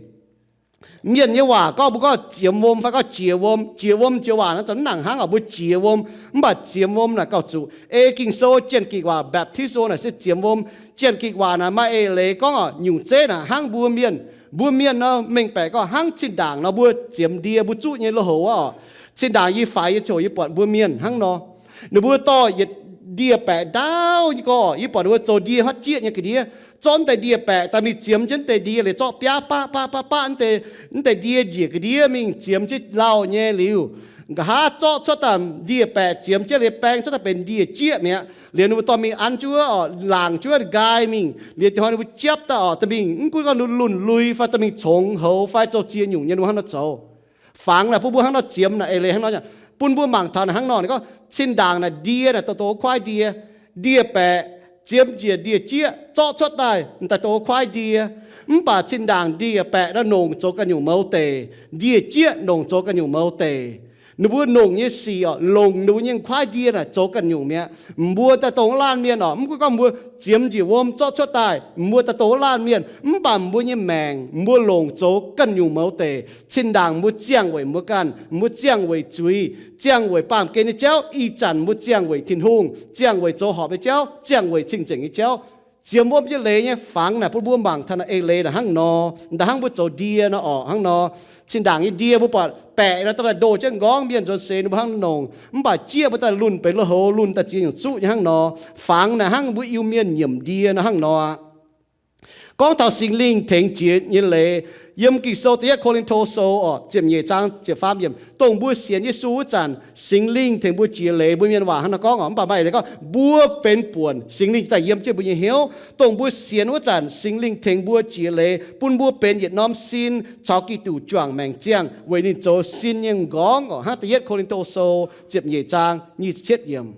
Mienh nyei waac gorngv mbuo gorngv ziemx wuom fai gorngv jiex wuom. Jiex wuom joux waac naaic zanc mv nangc hnangv orqc, mbuo jiex wuom. Mv baac ziemx wuom naaic gauh zuqc ei Ging-Sou Janx-Gikc waac baptizo naaic se ziemx wuom. Janx-Gikc waac naaic maaih eix leiz gorngv orqc, nyungc zeiv naaic hnangv mbuo mienh, mbuo mienh nor mengh baeqc gorngv hnangv zinh ndaangc nor mbuo ziemx ndie mbuo zuqv nyei lui-houx orqc. Zinh ndaangc yie faix nyei ziangh hoc yie buatc mbuo mienh hnangv nor, ninh mbuo dorh yietc ndie-baeqc ndaauv nyei gorx, yie buatc ninh mbuo zoux ndie hmatv jieqv nyei ga'ndiev, zorqv deix ndie-baeqc daaih mingh ziemx jienv deix ndie liuz zorqv biaav baqv baqv baqv baqv deix, deix ndie njiec ga'ndiev mingh ziemx jienv lauh nyei liuz, nqa'haav zorqv cuotv daaih ndie-baeqc ziemx jienv liuz baeng cuotv daaih benx ndie-jieqv mi'aqv. Liuz ninh mbuo dorh mingh an jienv wuov orqc, laangc jienv wuov nqaai mingh. Liuz da'hnoi ninh mbuo japv daaih orqc, daaih mingh mv gunv gorngv ninh lunx lui fai daaih mingh congx houx fai zoux ziex nyungc nyei, ninh mbuo hnangv nor zoux. Fangx naaic bun mbuo hnangv nor ziemx naaic eix leiz hnangv nor, bun mbuo mangc taux naaic hnangv nor, ninh gorngv cin-ndaangc naaic ndie naaic dongh dongh wuov kuaaiv ndie. Ndie-baeqc ziemx njiec ndie-jieqv zorqv cuotv daaih daaih dongh wuov kuaaiv ndie. Mv baac cin-ndaangc ndie-baeqc naaic nongc zoux ganh nyungc mouz deic, ndie-jieqv nongc zoux ganh nyungc mouz deic. Ninh mbuo nongc nyei sic orqc, longc ninh mbuo nyei kuaaiv ndie naaic zoux ganh nyungc mi'aqv. Mbuo daaih dongh wuov laanh mienh orqc, mv gunv gorngv mbuo ziemx njiec wuom zorqv cuotv daaih, mbuo daaih dongh wuov laanh mienh, mv baac mbuo nyei maengc mbuo longc zoux ganh nyungc mouz deic. Cin-ndaangc mbuo ziangh weic mbuo ganh, mbuo ziangh weic zuiz, ziangh weic baamh gen nyei jauv. Ih zanc mbuo ziangh weic Tin-Hungh, ziangh weic zoux horpc nyei jauv, ziangh weic cing-nzengc nyei jauv. Ziemx wuom nyei leiz nyei fangx naaic bun mbuo mangc taux naaic eix leiz naaic hnangv nor. Da'hnangv mbuo zoux ndie nor orqc, hnangv nor. Cin-ndaangc nyei ndie mbuo buatc baeqc nor daaih ndoh jienv nqorngv, mienh nzuonx seix ninh mbuo hnangv nor nongc. Mv baac jieqv mbuo daaih lunh benx lui-houx, lunh daaih ziex nyungc zuqv nyei hnangv nor. Fangx naaic hnangv mbuo Iu-Mienh nyiemc ndie nor hnangv nor aqv. Gorngv taux Singx Lingh tengx jiex nyei leiz, yiem Ging-Sou da'yietv Ko^lin^to Sou orqc, ziepc nyeic zaang ziepc faam yiemc, dongh mbuo sienx Yesu wuov zanc, Singx Lingh tengx mbuo jiex leiz. Mbuo mienh waac hnangv nor gorngv orqc, mv baac maaih eix leiz gorngv mbuo benx buonc, Singx Lingh daaih yiem jienv mbuo nyei hnyouv. Dongh mbuo sienx wuov zanc, Singx Lingh tengx mbuo jiex leiz, bun mbuo benx yietc norm sin caux Giduc juangc maengc ziangh weic ninh zoux sin nyei m'nqorngv orqc, hnangv da'yietv Ko^lin^to Sou ziepc nyeic zaang nyic ziepc cietv yiemc.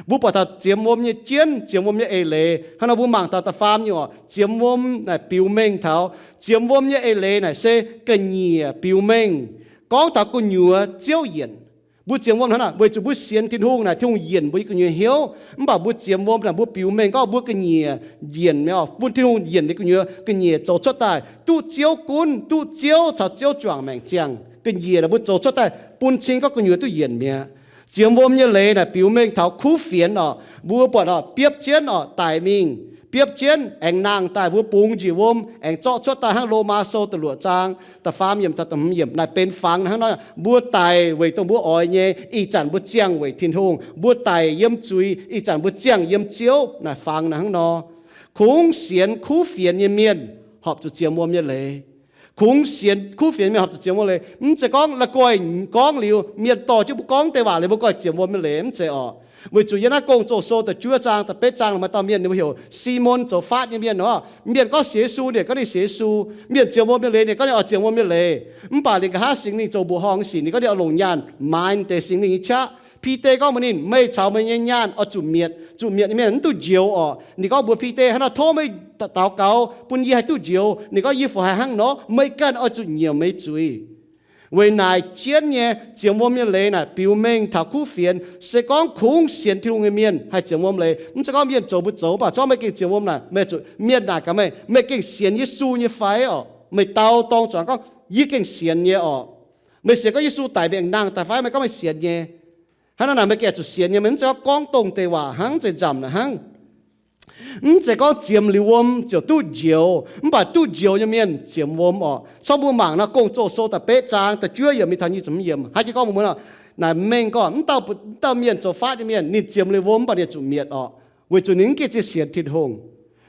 Mbuo buatc taux ziemx wuom nyei jienv, ziemx wuom nyei eix leiz. Hnangv nor mbuo mangc taux da'faam nyungc orqc, ziemx wuom naaic biux mengh taux, ziemx wuom nyei eix leiz naaic se ga'nyiec biux mengh. Gorngv taux gu'nyuoz ziouv yienc. Mbuo ziemx wuom hnangv naaic weic zuqc mbuo sienx Tin-Hungh naaic, Tin-Hungh yienc mbuo nyei gu'nyuoz hnyouv. Mv baac mbuo ziemx wuom naaic mbuo biux mengh gorngv mbuo ga'nyiec yienc mi'aqv, bun Tin-Hungh yienc ninh gu'nyuoz ga'nyiec zoux cuotv daaih, duqv Ziouv gunv, duqv Ziouv caux Ziouv juangc maengc ziangh. Ga'nyiec naaic mbuo zoux cuotv daaih bun cing gorngv gu'nyuoz duqv yienc mi'aqv. Ziemx wuom nyei leiz naaic biux mengh taux kuv fienx orqc. Mbuo buatc orqc, biopv jienv orqc, daic mingh, biopv jienv aengx nangh daaih, mbuo bungx njiec wuom aengx zorqv cuotv daaih hnangv Lomaa Sou da'luoqc zaang da'faam yiemc taux da'hmz yiemc naaic benx fangx hnangv nor. Mbuo daic weic dongh mbuo oix nyei, ih zanc mbuo ziangh weic Tin-Hungh. Mbuo daic yiem zuiz, ih zanc mbuo ziangh yiem Ziouv naaic fangx naaic hnangv nor. Kungx sienx kuv fienx nyei mienh horpc zuqc ziemx wuom nyei leiz. Kungx sienx kuv fienx mienh horpc zuqc zienx wuom leiz. Mv zeiz gorngv la'guaih gorngv liuz, mienh dorh jienv mbuo gorngv deix waac liuz mbuo goiv zienx wuom nyei leiz, mv zeiz orqc. Weic zuqc yiem naaiv Gong-Zoh Sou da'juov zaang da'betv zaang maaih dauh mienh, ninh mbuo heuc Simon zoux faatv nyei mienh nor. Mienh gorngv sienx Yesu, ninh gorngv ninh sienx Yesu. Mienh zienx wuom nyei leiz, ninh gorngv ninh oix zienx wuom nyei leiz. Mv baac ninh nqa'haav Singx Lingh zoux mbuoqc horngh sic, ninh gorngv ninh oix longc nyaanh maaiz deix Singx Lingh nyei qaqv. Bide gorngv mbuox ninh, meih caux meih nyei nyaanh oix zuqc mietc. Zuqc mietc nyei mienh mv duqv njoux orqc. Ninh gorngv mbuox Bide, hnangv naaiv tov meih daux gaux bun yie haih duqv njoux. Ninh gorngv, yie fungc haih hnangv nor? Meih ganh oix zuqc nyiemc meih zuiz. Weic naaic jienv nyei zienx wuom nyei leiz naaic biux mengh taux kuv fienx. Se gorngv kungx sienx Tin-Hungh nyei mienh haih zienx wuom leiz. Mv zeiz gorngv mienh zoux mbuo zoux, mv baac zorqv meih gengh zienx wuom naaic, meih zuqc mienh naaic gaax meih, meih gengh sienx Yesu nyei fai orqc? Meih dau dorng zuangx gorngv, yie gengh sienx nyei orqc. Meih sienx gorngv Yesu daic mingh nangh daaih fai? Meih gorngv meih sienx nyei. Hnangv naaic meih gengh zuqc sienx nyei. Meih mv zeiz gorngv gorngv dongh deix waac hnangv, zeiz nzamc naaic hnangv. Mv zeiz gorngv ziemx liuz wuom ziouc duqv njoux, mv baac duqv njoux nyei mienh ziemx wuom orqc. Corc mbuo mangc nor, Gong-Zoh Sou da'betv zaang da'juov yiemc mingh taux nyic ziepc hmz yiemc, haaix jiex gorngv mbuox mbuo nor, naaic mengh gorngv mv dauh, mv dauh mienh zoux faatv nyei mienh, ninh ziemx liuz wuom mv baac ninh zuqc mietc orqc, weic zuqc ninh mv gengh ziex sienx Tin-Hungh.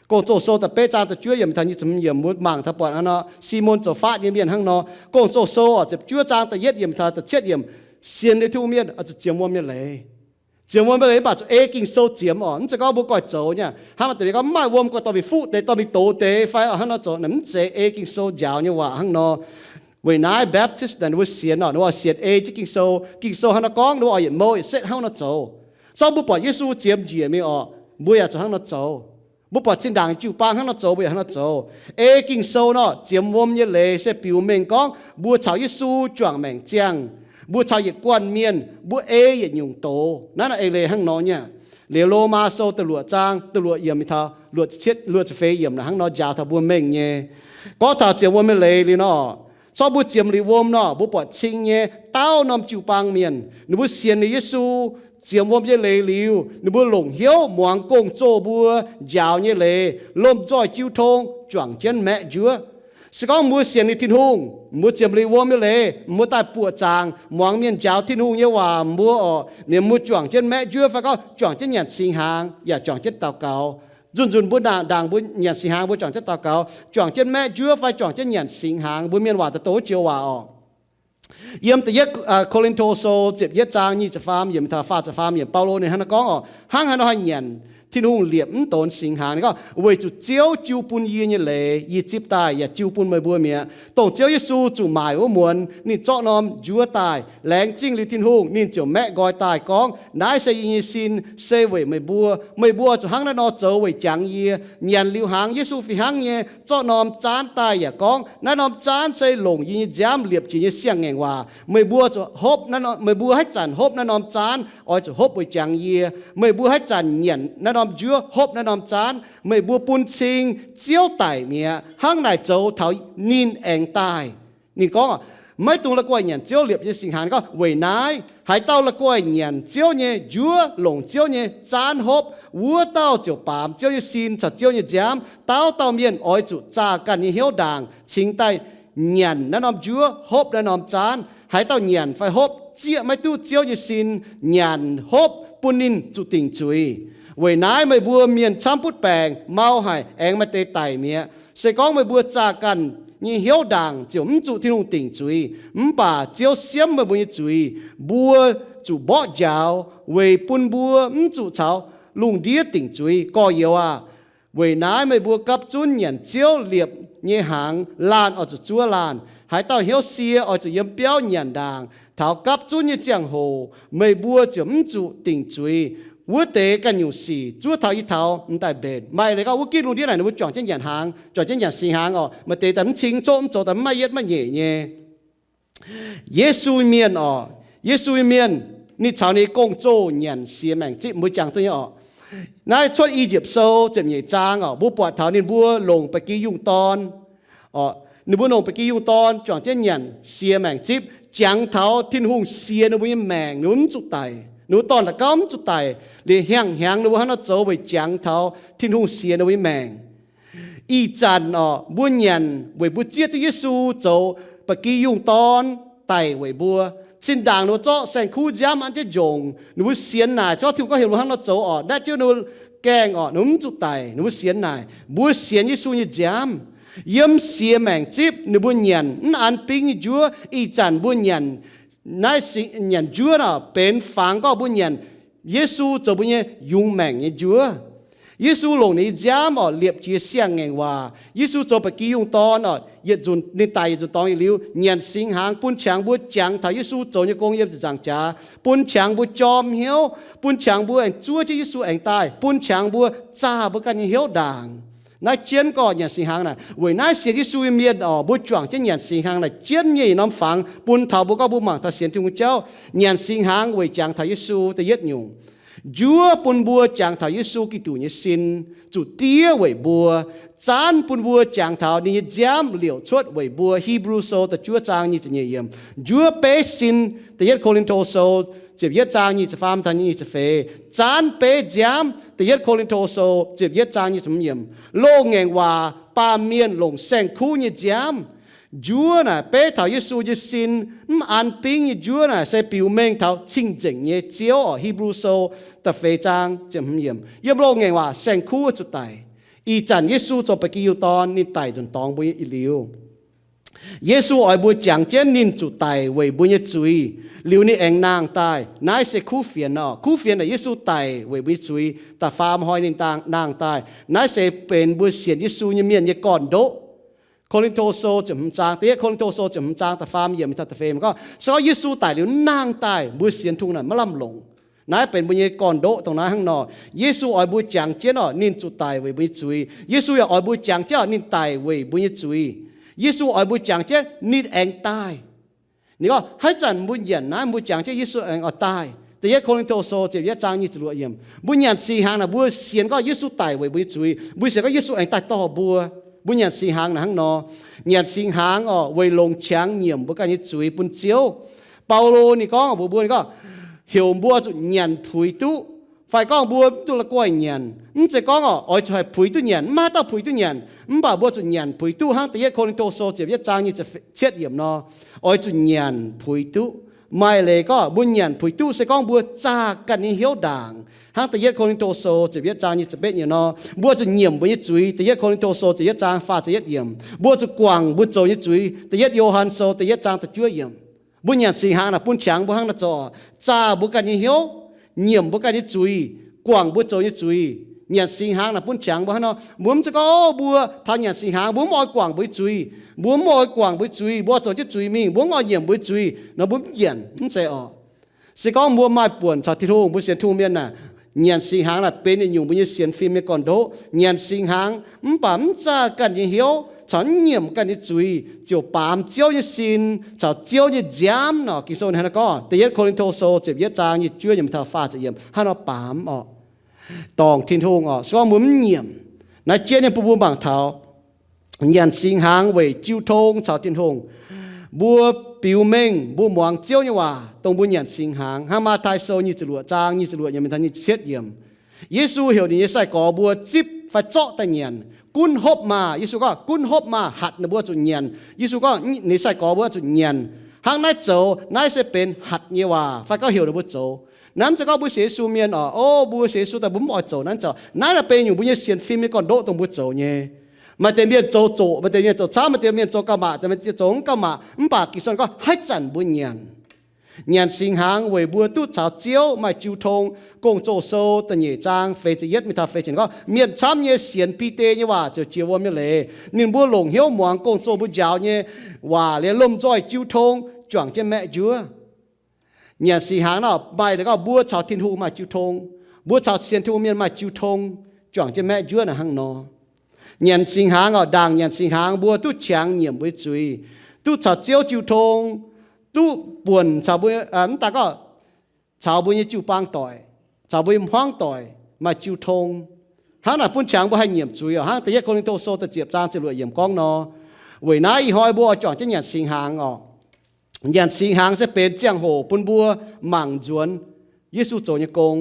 Gong-Zoh Sou da'betv zaang da'juov yiemc mingh taux nyic ziepc hmz yiemc, mbuo mangc taux buatc hnangv nor, Simon zoux faatv nyei mienh hnangv nor. Gong-Zoh Sou orqc, ziepc juov zaang da'yietv yiemc mingh taux da'cietv yiemc, sienx liuz Tin-Hungh mienh oix zuqc ziemx wuom nyei leiz. Ziemx wuom nyei leiz mv baac zuqc ei Ging-Sou ziemx orqc. Mv zeiz gorngv mbuo goiv zoux nyei, hnangv maaih deix mienh gorngv mv maaih wuom, goiv dorh mingh fuqv deix, dorh mingh dox deix fai orqc, hnangv nor zoux, naaic mv zeiz ei Ging-Sou njaaux nyei waac hnangv nor. Weic naaiv Baptist naaic ninh mbuo sienx orqc, ninh mbuo oix sienx ei jienv Ging-Sou. Ging-Sou hnangv nor gorngv, ninh mbuo oix yietc mouh yietc setv hnangv nor zoux. Zorqv mbuo buatc Yesu ziemx njiec mingh orqc, mbuo yaac zuqc hnangv nor zoux. Mbuo buatc zinh ndaangc jiu-baang hnangv nor zoux, mbuo yaac hnangv nor zoux. Ei Ging-Sou nor, ziemx wuom nyei leiz se biux mengh gorngv mbuo caux Yesu juangc maengc ziangh, mbuo caux yietc guanh mienh mbuo ei yietc nyungc doz. Naaiv nor ei leiz hnangv nor nyei. Liuz Lomaa Sou da'luoqc zaang da'luoqc yiemc mingh taux luoqc ziepc feix yiemc naaic hnangv nor njaaux taux mbuo mengh nyei. Gorngv taux ziemx wuom nyei leiz liuz nor, corc mbuo ziemx liuz wuom nor, mbuo buatc cing nyei dauh norm jiu-baang mienh, ninh mbuo sienx liuz Yesu, ziemx wuom nyei leiz liuz, ninh mbuo longc hnyouv muangx gong-zoh mbuo njaaux nyei leiz, lomh nzoih jiu tong, juangc jienv maeqv njuov. Se gorngv mbuo sienx liuz Tin-Hungh, mbuo ziemx liuz wuom nyei leiz, mbuo daaih buoqc zaangc muangx mienh njaaux Tin-Hungh nyei waac mbuo orqc, ninh mbuo juangc jienv maeqv njuov fai gorngv juangc jienv nyanc singx hnaangx yaac juangc jienv daux gaux. Nzunc-nzunc mbuo ndaangc mbuo nyanc singx hnaangx, mbuo juangc jienv daux gaux, juangc jienv maeqv njuov fai juangc jienv nyanc singx hnaangx, mbuo mienh waac daaih douh joux waac orqc. Yiem da'yietv Ko^lin^to Sou ziepc yietv zaang nyic ziepc faam yiemc taux faah ziepc faam yiemc, Baulo ninh hnangv naaiv gorngv orqc, hnangv haaix nor haih nyanc Tin-Hungh liepc mv donx singx hnaangx? Ninh gorngv, weic zuqc Ziouv jiu bun yie nyei leiz yie zipv daaih yaac jiu bun meih mbuo mi'aqv. Dongh Ziouv Yesu zuqc maaic wuov muonz ninh zorqv norm njuov daaih, laengz zingh liuz Tin-Hungh, ninh ziouc maeqv nqoi daaih gorngv, naaiv se yie nyei sin, se weic meih mbuo. Meih mbuo zuqc hnangv naaiv nor zoux weic jangx yie. Nyanc liuz hnaangx, Yesu fih hnangv nyei zorqv norm zaanv daaih yaac gorngv, naaiv norm zaanv se longc yie nyei nziaamv liepc jiex nyei siang-ngaengc waac. Meih mbuo zuqc hopv, meih mbuo haaix zanc hopv naaiv norm zaanv oix zuqc hopv weic jangx yie. Meih mbuo haaix zanc nyanc naaiv norm njuov, hopv naaiv norm zaanv, meih mbuo bun cing Ziouv daic mi'aqv. Hnangv naaic zoux taux ninh aengx daaih. Ninh gorngv, maiv dungx la'guaih nyanc Ziouv liepc nyei singx hnaangx. Ninh gorngv, weic naaiv haaix dauh la'guaih nyanc Ziouv nyei njuov, longc Ziouv nyei zaanv hopv, wuov dauh ziouc baamz Ziouv nyei sin caux Ziouv nyei nziaamv. Dauh dauh mienh oix zuqc zaah ganh nyei hnyouv ndaangc cingx daaih nyanc naaiv norm njuov, hopv naaiv norm zaanv. Haaix dauh nyanc fai hopv zieqv maiv duqv Ziouv nyei sin, nyanc hopv bun ninh zuqc dingc zuiz. Weic naaiv meih mbuo mienh camv butv baengc, mau haic, aengx maaih deix daic mi'aqv. Se gorngv meih mbuo zaah ganh nyei hnyouv ndaangc ziouc mv zuqc Tin-Hungh dingc zuiz. Mv baac Ziouv siemv meih mbuo nyei zuiz. Mbuo zuqc mborqv njaaux weic bun mbuo mv zuqc caux lungh ndiev dingc zuiz. Gorx-youz aah! Weic naaiv meih mbuo gapv zunv nyanc Ziouv liepc nyei hnaangx. Laanh oix zuqc zuov laanh. Haaix dauh hnyouv sie oix zuqc yiem biauv nyanc ndaangc. Taux gapv zunv nyei ziangh hoc meih mbuo ziouc mv zuqc dingc zuiz. Wuov deix ganh nyungc sic zuov taux yie taux m'daaih mbenc. Maaih leiz gorngv wuov gitv lungh ndiev naaic ninh mbuo juangc jienv nyanc hnaangx, juangc jienv nyanc singx hnaangx orqc, maaih deix daaih mv cing coqv, mv zoux daaih mv maaih yietv maiv nyeic nyei. Yesu mienh orqc, Yesu mienh, ninh caux ninh gong-zoh nyanc siex maengc zipv, mbuo jangx duqv nyei orqc. Naaiv Cuotv I^yipv Sou ziepc nyeic zaang orqc, mbuo buatc taux ninh mbuo longc ba'gi yungh dorn orqc, ninh mbuo longc ba'gi yungh dorn juangc jienv nyanc siex maengc zipv, jangx taux Tin-Hungh siex ninh mbuo nyei maengc, ninh mbuo mv zuqc daic, ninh mbuo dorn-da'gauv mv zuqc daic, liuz hnyangx-hnyangx ninh mbuo hnangv nor zoux weic jangx taux Tin-Hungh siex ninh mbuo nyei maengc. Ih zanc orqc, mbuo nyanc weic mbuo zieqv duqv Yesu zoux ba'gi yungh dorn daic weic mbuo. Zinh ndaangc ninh mbuo zorqv saeng-kuv nziaamv an jienv njongc, ninh mbuo sienx naaic, zorqv Tin-Hungh gorngv heuc ninh mbuo hnangv nor zoux orqc, naaiv jienv ninh mbuo gaengh orqc, ninh mbuo mv zuqc daic, ninh mbuo sienx naaic. Mbuo sienx Yesu nyei nziaamv. Yiem siex maengc zipv ninh mbuo nyanc mv an bingv nyei njuov. Ih zanc mbuo nyanc naaiv, nyanc njuov nor benx fangx gorngv mbuo nyanc Yesu zoux mbuo nyei yungz maengc nyei njuov. Yesu longc ninh nyei nziaamv orqc liepc jiez siang-ngaengc waac. Yesu zoux ba'gi yungh dorn orqc, yietc nzunc ninh daic yietc nzunc dorngx yietc liuz, nyanc singx hnaangx bun qangx mbuo jangx taux Yesu zoux nyei gong yiem ziepc nzaangc jaax, bun qangx mbuo jorm hnyouv, bun qangx mbuo aengx zuov jienv Yesu aengx daaih, bun qangx mbuo zaah mbuo ganh nyei hnyouv ndaangc. Naaiv jienv gorngv nyanc singx hnaangx naaic, weic naaiv sienx Yesu nyei mienh orqc, mbuo juangc jienv nyanc singx hnaangx naaic jienv nyei norm fangx bun taux mbuo gorngv mbuo mangc taux sienx Tin-Hungh jauv. Nyanc singx hnaangx weic jangx taux Yesu da'yietv nyungc. Njuov bun mbuo jangx taux Yesu Giduc nyei sin zuqc diev weic mbuo. Zaanv bun mbuo jangx taux ninh nyei nziaamv liouc cuotv weic mbuo. Hipv^lu Sou da'juov zaang nyic ziepc nyeic yiemc. Njuov beiv sin, da'yietv Ko^lin^to Sou ziepc yietv zaang nyic ziepc faam taux nyic ziepc feix. Zaanv beiv nziaamv, da'yietv Ko^lin^to Sou ziepc yietv zaang nyic ziepc hmz yiemc. Loz-ngaengc waac baamh mienh longc saeng-kuv nyei nziaamv. Njuov naaic beiv taux Yesu nyei sin. Mv an bingv nyei njuov naaic se biux mengh taux cing-nzengc nyei Ziouv orqc. Hipv^lu Sou da'feix zaang ziepc hmz yiemc. Yiem loz-ngaengc waac saeng-kuv zuqc daic. Ih zanc Yesu zoux ba'gi yungh dorn, ninh daic nzunc dorngx mbuo yietc liuz. Yesu oix mbuo jangx jienv ninh zuqc daic weic mbuo nyei zuiz, liuz ninh aengx nangh daaih. Naaiv se kuv fienx orqc. Kuv fienx naaic Yesu daic weic mbuo nyei zuiz, da'faam hnoi ninh nangh daaih. Naaiv se benx mbuo sienx Yesu nyei mienh nyei gorn-ndoqv. Ko^lin^to Sou ziepc hmz zaang, da'yietv Ko^lin^to Sou ziepc hmz zaang da'faam yiemc mingh taux da'feix, mbuo gorngv se gorngv Yesu daic liuz nangh daaih, mbuo sienx Tin-Hungh naaic maiv lamh longc. Naaiv benx mbuo nyei gorn-ndoqv dongh naaiv hnangv nor. Yesu oix mbuo jangx jienv orqc, ninh zuqc daic weic mbuo nyei zuiz. Yesu yaac oix mbuo jangx jienv orqc, ninh daic weic mbuo nyei zuiz. Yesu oix mbuo jangx jienv ninh aengx daaih. Ninh gorngv haaix zanc mbuo nyanc naaiv mbuo jangx jienv Yesu aengx oix daaih. Da'yietv Ko^lin^to Sou ziepc yietv zaang nyic ziepc luoqc yiemc. Mbuo nyanc singx hnaangx naaic mbuo sienx gorngv Yesu daic weic mbuo nyei zuiz. Mbuo sienx gorngv Yesu aengx daaih dorh mbuo. Mbuo nyanc singx hnaangx naaic hnangv nor. Nyanc singx hnaangx orqc, weic longc qangx nyiemc mbuo ganh nyei zuiz bun Ziouv. Baulo ninh gorngv mbuox mbuo, ninh gorngv heuc mbuo zuqc nyanc puix duqv. Fai gorngv mbuo mv duqv la'guaih nyanc, mv zeiz gorngv orqc oix zuqc haih puix duqv nyanc, mv maaih dauh puix duqv nyanc. Mv baac mbuo zuqc nyanc puix duqv hnangv da'yietv Ko^lin^to Sou ziepc yietv zaang nyic ziepc cietv yiemc nor, oix zuqc nyanc puix duqv. Maaih leiz gorngv mbuo nyanc puix duqv se gorngv mbuo zaah ganh nyei hnyouv ndaangc. Hnangv da'yietv Ko^lin^to Sou ziepc yietv zaang nyic ziepc betv yiemc nor, mbuo zuqc nyiemc mbuo nyei zuiz. Da'yietv Ko^lin^to Sou ziepc yietv zaang faah ziepc yietv yiemc. Mbuo zuqc guangc mbuo zoux nyei zuiz. Da'yietv Yo^han Sou da'yietv zaang da'juov yiemc. Mbuo nyanc singx hnaangx naaic bun qangx mbuo hnangv naaiv zoux, zaah mbuo ganh nyei hnyouv, nyiemc mbuo ganh nyei zuiz, guangc mbuo zoux nyei zuiz. Nyanc singx hnaangx naaic bun qangx mbuo hnangv nor. Mbuo mv zeiz gorngv, o, mbuo taux nyanc singx hnaangx mbuo mv oix guangc mbuo nyei zuiz. Mbuo mv oix guangc mbuo nyei zuiz, mbuo oix zoux jienv zuiz mingh, mbuo mv oix nyiemc mbuo nyei zuiz nor, mbuo mv nyanc. Mv zeiz orqc. Se gorngv mbuo maaih buonc caux Tin-Hungh, mbuo sienx Tin-Hungh mienh naaic, nyanc singx hnaangx naaic benx yietc nyungc mbuo nyei sienx fim nyei gorn-ndoqv. Nyanc singx hnaangx mv baac mv zaah ganh nyei hnyouv caux mv nyiemc ganh nyei zuiz ziouc baamz Ziouv nyei sin caux Ziouv nyei nziaamv nor. Ging-Sou hnangv naaiv gorngv, Da'yietv Ko^lin^to Sou ziepc yietv zaang nyic ziepc juov yiemc taux faah ziepc yiemc hnangv nor baamz orqc. Dorngc Tin-Hungh orqc, se gorngv mbuo mv nyiemc. Naaiv jienv nyei bun mbuo mangc taux nyanc singx hnaangx weic jiu tong caux Tin-Hungh. Mbuo biux mengh mbuo muangx Ziouv nyei waac dongh mbuo nyanc singx hnaangx. Hnangv Matv^tai Sou nyic ziepc luoqc zaang nyic ziepc luoqc nyiemc mingh taux nyic ziepc cietv yiemc, Yesu heuc ninh nyei sai-gorx mbuo zipv fai zorqv daaih nyanc. Gunv hopv maah! Yesu gorngv, gunv hopv maah! Hatc ninh mbuo zuqc nyanc. Yesu gorngv ninh nyei sai-gorx mbuo zuqc nyanc. Hnangv naaiv zoux, naaiv se benx hatc nyei waac fai gorngv heuc ninh mbuo zoux. Naaiv mv zeiz gorngv mbuo sienx Yesu mienh orqc, o, mbuo sienx Yesu daaih mbuo mv oix zoux naaiv zoux. Naaiv naaic benx nyungc mbuo nyei sienx fim nyei gorn-ndoqv dongh mbuo zoux nyei. Maaih deix mienh zoux zoqc, maaih deix mienh zoux camv, maaih deix mienh zoux gauh mangc, maaih deix mienh zoux mv gauh mangc. Mv baac Ging-Sou gorngv haaix zanc mbuo nyanc, nyanc singx hnaangx weic mbuo duqv caux Ziouv maaih jiu tong. Gong-Zoh Sou da'nyeic zaang feix ziepc yietv mingh taux feix ziepc gorngv, mienh camv nyei sienx Bide nyei waac ziouc jiex wuom nyei leiz. Ninh mbuo longc hnyouv muangx gong-zoh mbuo njaaux nyei waac liuz lomh nzoih jiu tong juangc jienv maeqv njuov. Nyanc singx hnaangx nor maaih leiz gorngv mbuo caux Tin-Hungh maaih jiu tong, mbuo caux sienx Tin-Hungh mienh maaih jiu tong, juangc jienv maeqv njuov naaic hnangv nor. Nyanc singx hnaangx orqc, ndaangc nyanc singx hnaangx mbuo duqv qangx nyiemc mbuo nyei zuiz, duqv caux Ziouv jiu tong, duqv buonc caux mbuo, mv daaih gorngv caux mbuo nyei jiu-baang doic, caux mbuo nyei hmuangv doic maaih jiu tong. Hnangv naaic bun qangx mbuo haih nyiemc zuiz orqc. Hnangv Da'yietv Ko^lin^to Sou da'ziepc zaang ziepc luoqc yiemc gorngv nor. Weic naaiv ih hnoi mbuo oix juangc jienv nyanc singx hnaangx orqc. Nyanc singx hnaangx se benx ziangh hoc bun mbuo mangc nzuonx Yesu zoux nyei gong,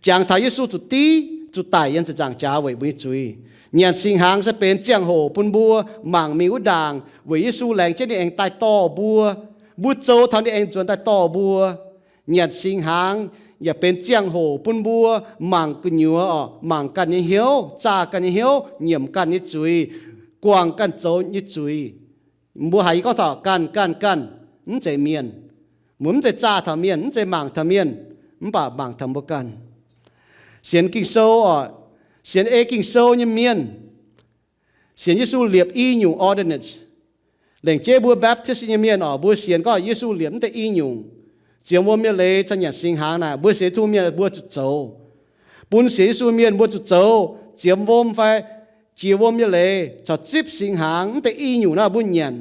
jangx taux Yesu zuqc div zuqc daic yiem ziepc nzaangc jaax weic mbuo nyei zuiz. Nyanc singx hnaangx se benx ziangh hoc bun mbuo mangc mingh wuov ndaangc weic Yesu laengz jienv ninh aengx daaih dorh mbuo, mbuo zoux taux ninh aengx nzuonx daaih dorh mbuo. Nyanc singx hnaangx yaac benx ziangh hoc bun mbuo mangc gu'nyuoz orqc, mangc ganh nyei hnyouv, zaah ganh nyei hnyouv, nyiemc ganh nyei zuiz, guangc ganh zoux nyei zuiz. Mbuo haiz yie gorngv taux ganh, ganh, ganh, mv zeiz mienh. Mbuo mv zeiz zaah taux mienh, mv zeiz mangc taux mienh, mv baac mangc taux mbuo ganh. Sienx Ging-Sou oc, sienx ei Ging-Sou nyei mienh, sienx Yesu liepc i nyungc ordinance. Lengc jeiv mbuo Baptist nyei mienh oc, mbuo sienx gorngv Yesu liepc mv deix i nyungc, ziemx wuom nyei leiz caux nyanc singx hnaangx naaic, mbuo sienx Tin-Hungh mienh mbuo zuqc zoux. Bun sienx Yesu mienh mbuo zuqc zoux ziemx wuom fai jiex wuom nyei leiz caux zipv singx hnaangx, mv deix i nyungc naaiv mbuo nyanc,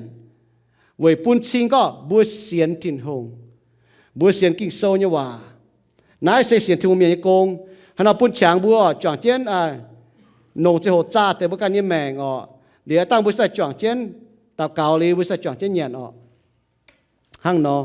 weic bun cing gorngv mbuo sienx Tin-Hungh, mbuo sienx Ging-Sou nyei waac. Naaiv se sienx Tin-Hungh mienh nyei gong. Hnangv nor bun qangx mbuo juangc jienv nongc ziangh hoc zaah deix mbuo ganh nyei maengc oc. Liuz dangh mbuo se daaih juangc jienv daux gaux liuz, mbuo se daaih juangc jienv nyanc oc. Hnangv nor,